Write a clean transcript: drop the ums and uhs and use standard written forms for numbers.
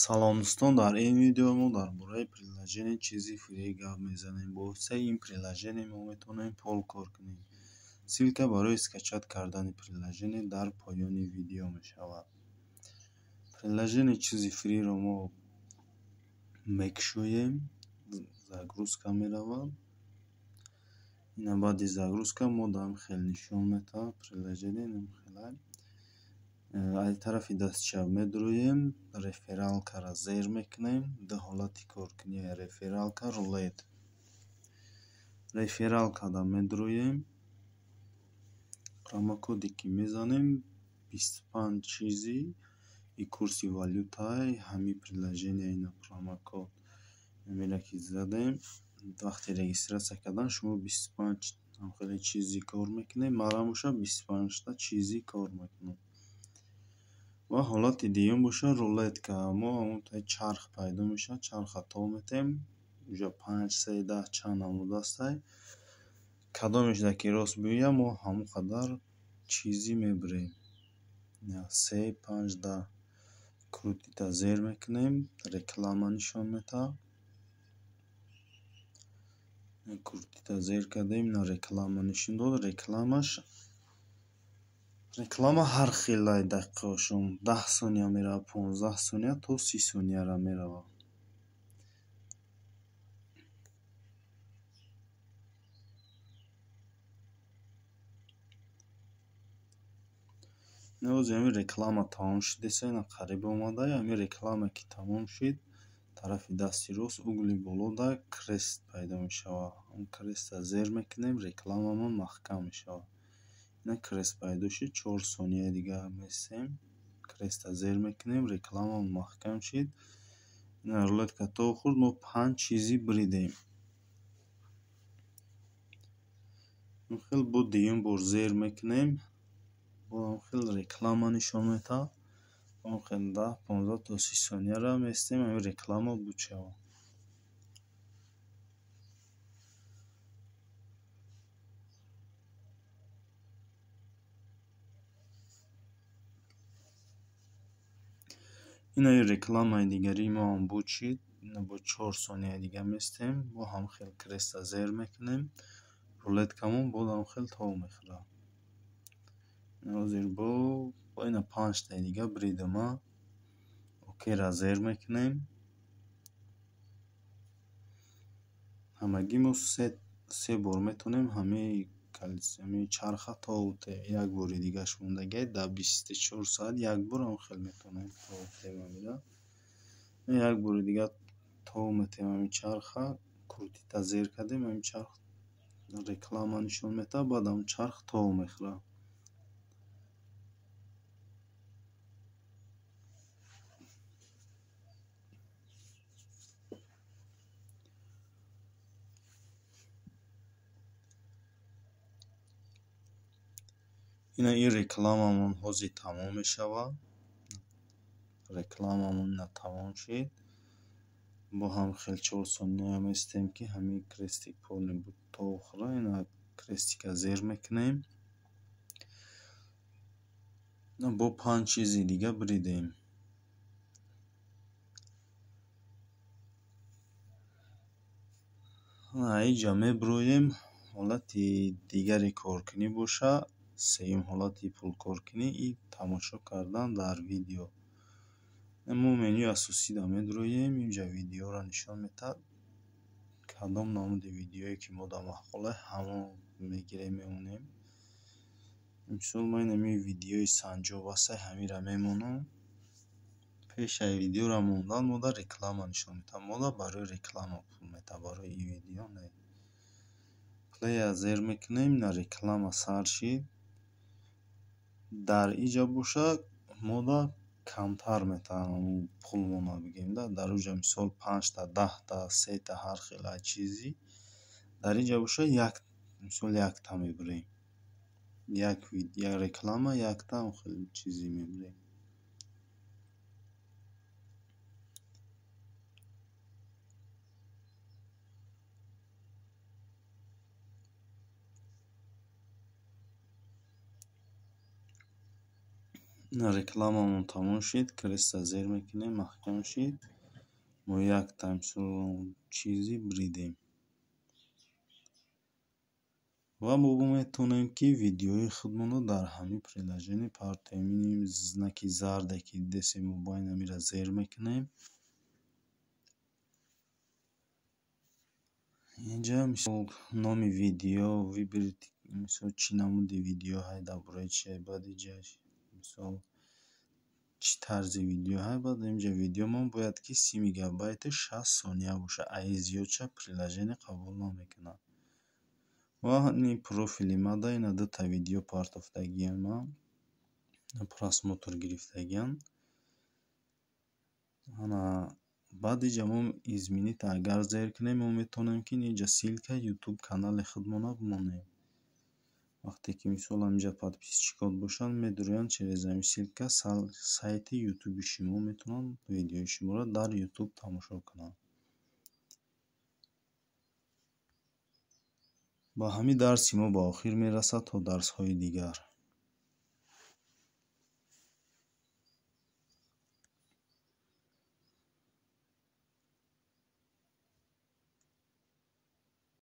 Салом дӯстон, дар ин видео мо дар бораи приложение Чизи Фри гап мезанем. Бо воситаи ин приложение мо метавонем пул кор кунем. Ссылка барои скачать кардани приложение дар поёни видео мешавад. Приложение Чизи Фриро мо мекушоем, загрузка меравад. Ина баъди загрузка мо дар хел нишон метавад приложение хелай. Аз тарафи дасти чап медуроем, рефералкаро зер мекунем. Ду ҳолати коркунии рефералка рулет. Рефералкада медуроем, промокоде ки мезанем 25 чизи и курси валютаи ҳамин приложение ина промокод ҳамира ки задем, вақте регистрация кардан шумо 25 хеле чизи кор мекунед, манам бошад 25та чизи кор мекунам. Ва ҳолати дуюм бошад рулетка. Мо ҳамон чарх пайдо мешавад, чарха тоб метаҳем, уҷа 5, 3, 10 чанд намуд ҳастай. Кадомешда ки рост биёяд, мо ҳамон қадар чизи мебирем. 3, 5, 10. Крутита зер мекунем, реклама нишон метаҳад. Крутита зер кардем, ина реклама нишон дод. Рекламаш реклама ҳар хелай дақиқаҳошон 10 сония меравад, 15 сония то 30 сонияро меравад. Ина ҳамин реклама тамом шудеса, ина қариб омада. Ҳамин реклама ки тамом шуд, тарафи дасти рост угли болода крест пайдо мешавад. Он креста зер мекунем, рекламамон маҳкам мешавад. Ина крест пайдо шуд, 4 сонияи дига местем, креста зер мекунем, рекламамон маҳкам шуд. Ина рулетка то хӯрд, мо 5 чизи бридем. Хел бо дуюм бор зер мекунем, бо хел реклама нишон метаҳад. Он хел 10, 15 то 30 сонияро местем, ҳамин реклама буд шавад. Ина рекламаи дигари мо ҳам буд шид. Ина бо 4 сонияи дига местем, бо ҳам хел креста зер мекунем, рулеткамон боз ҳам хел тов мехӯрад. Ҳозир бо ина 5таи дига бридам, окейра зер мекунем. Ҳамагӣ мо се бор метавонем ҳамин чарха тов як бори дигаш мондагиай, дар 24 соат як бор ҳам хел метавонем тов тем ҳамира. Як бори дига тов метаҳем ҳамин чарха, крутита зер кардем, ҳамин чарх реклама нишон метаҳад, баъд ҳамон чарх тов мехӯрад. Ина ин рекламамон ҳозир тамом мешавад. Рекламамон ина тамом шуд. Бо ҳам хел 4 сония местем, ки ҳамин крестик полный буд тов хӯрад. Ина крестика зер мекунем. Бо 5 чизи дига бридем. Инҷа мебироем, ҳолати дигари коркунӣ бошад, сеюм ҳолати пулкоркунӣ и тамошо кардан дар видео. Мо менюи асосида медуроем, инҷа видеоро нишон метаҳад. Кадом намуди видеое ки мо дар маъқулай, ҳамон мегирем, мемонем. Мисол ман ҳамин видеои санҷоб ҳастай, ҳаминро мемонам. Пешаи видеоро мондан мода реклама нишон метаҳад. Мода барои реклама пул метаҳад, барои ин видео не. Плея зер мекунем, ина реклама сар шид. Дар инҷа бошад мода камтар метаҳад пулмона бигем да. Дар уҷа мисол 5та, 10та, 3та ҳар хел чизи. Дар инҷа бошад як мисол якта мебирем. Як реклама якта хел чизи мебирем. Рекламамон тамом шид, креста зер мекунем, маҳкам шид. Мо якта мисол чизи бридем. Ва мо метавонем, ки видеои худмонро дар ҳамин приложение партоем. Ин знаки зарде, ки дидесем, мо бо ин ҳамира зер мекунем. Инҷа мисол номи видео выберите, мисол чӣ намуди видео ҳай, дар бораи чи ҳай, баъд инҷа мисол чӣ тарзи видео ҳай, баъд инҷа видеомон бояд, ки 30 мегабайту 60 сония бошад. Аи зиёдша приложение қабул намекунад. Ва ин профили мада ина дута видео партофтагиам ман, просмотр гирифтагиам. Ана баъд инҷа мо изменить агар зер кунем, мо метавонем, ки инҷа ссылка ютуб канали худмонро бимонем. Вақте ки мисол ҳаминҷа подписчикот бошанд, медурӯянд через ҳамин ссылка сайти ютуби шумо, метавонанд видеои шуморо дар ютуб тамошо кунанд. Ба ҳамин дарси мо ба охир мерасад, то дарсҳои дигар.